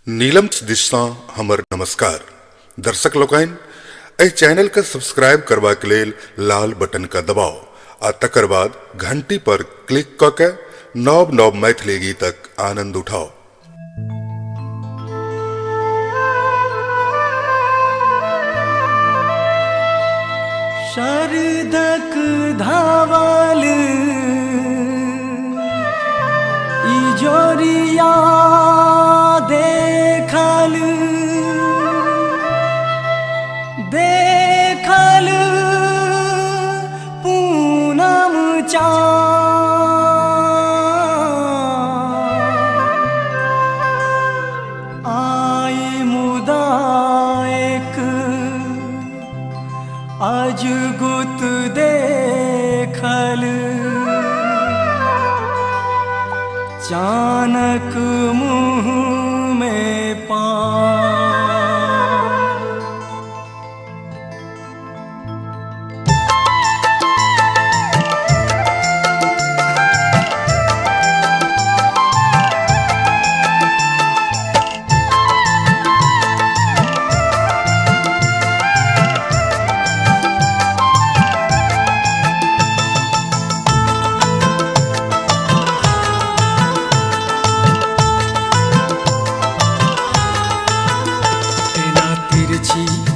नीलम दिस सँ हमर नमस्कार। दर्शक लोकनि, एहि चैनल के सब्सक्राइब करबाक लेल लाल बटन के दबाउ आ तकर बाद घंटी पर क्लिक क के नव नव मैथिली गीतक आनंद उठाउ। शरदक धावल इजोरिया देखल देखल पूनम चाँद आई मुदा एक अजगुत देखल चानक मुँह में पान।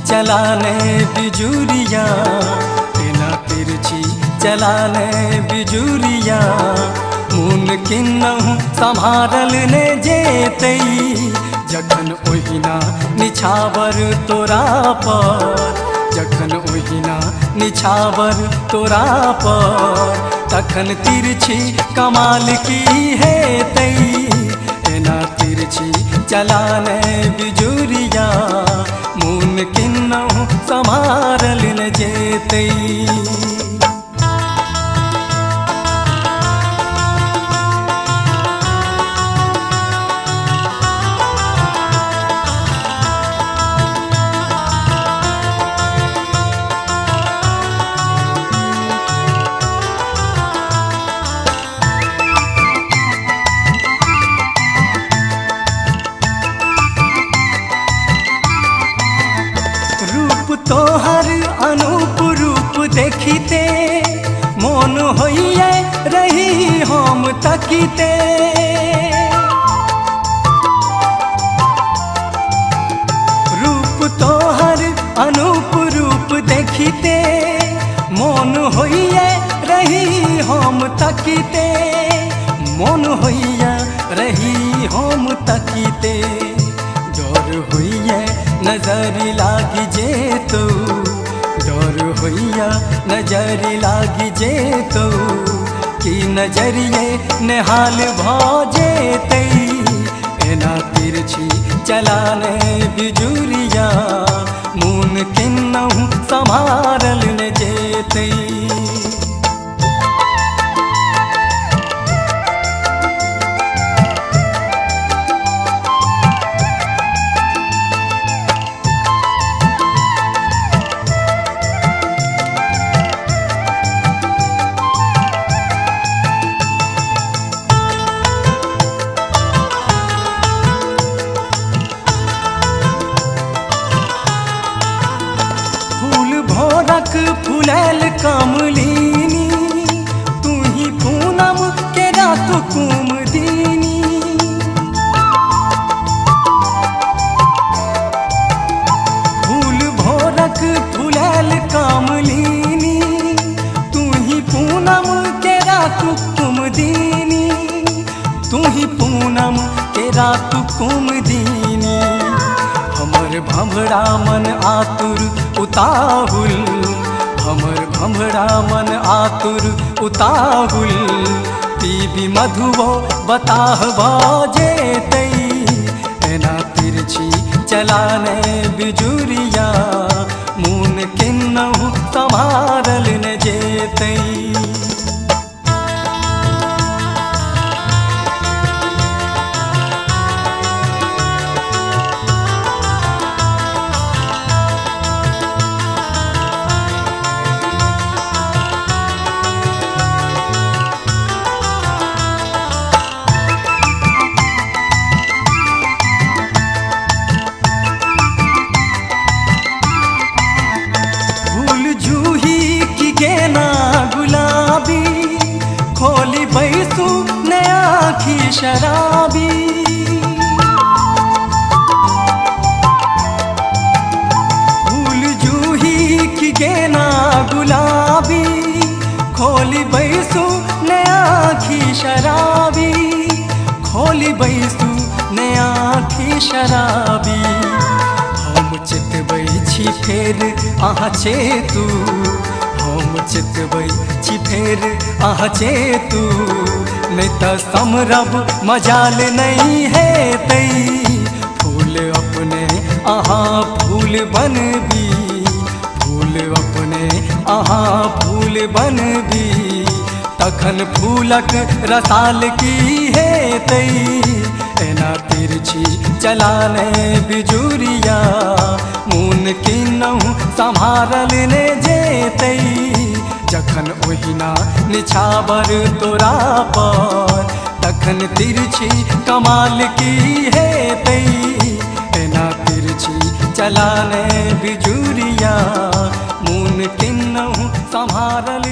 चलाने बिजुरिया तेना तिरछी चलाने बिजुरिया मुन किन्नहु सम्हारल ने जेतै जखन ओहिना निछावर तोरा पर जखन ओहिना निछावर तोरा पर तखन तिरछी कमाल की हेतै एना तिरछी चलाने बिजुरिया मुन किन्नहु सम्हारल न जेतै। तोहर अनूप रूप देखिते मोन होइए रही हम तकिते रूप तोहर अनूप रूप देखिते मोन होइए रही हम तकिते मोन होइए रही हम तकिते डर होइए नजर लागी जेतौ डर होइया नजर लागी जेतौ कि नजरिए नेहाल भ जेतै एना तिरछी चलाने बिजुरिया मुन किन्नहु सम्हारल न जेतै। भोरक फुलैल कमलिनी तू ही पूनम के रात कुमदिनी फूल भोरक फुलैल कमलिनी तू ही पूनम के रात कुमदिनी तू ही पूनम के रात कुमदिनी हमर भमरा मन आतुर उताहुल हमर भमरा मन आतुर उताहुल पीबी मधुओ बताह भ जेतै एना तिरछी चलाने बिजुरिया मुन किन्नहु सम्हारल न जेतै। शराबी। फूल जूही की गेना गुलाबी, खोली बैसू ने आँखी शराबी, खोली बैसू ने आँखी शराबी। हम चेतबै छी फेर अहाँ चेतू, हम चेतबै छी फेर अहाँ चेतू, नहि तऽ समरब मजाल नहि हेतै। फूल अपने अहाँ फूल बनबी, फूल अपने अहाँ फूल बनबी, तखन फूलक रसाल की हेतै। एना तिरछी चलाने बिजुरिया, मोन किन्नहु सम्हारल ने जेतै। जखन ओहिना निछावर तोरा पर, तखन तिरछी कमाल की हेतै। एना तिरछी चलाने बिजुरिया, मोन किन्नहु सम्हारल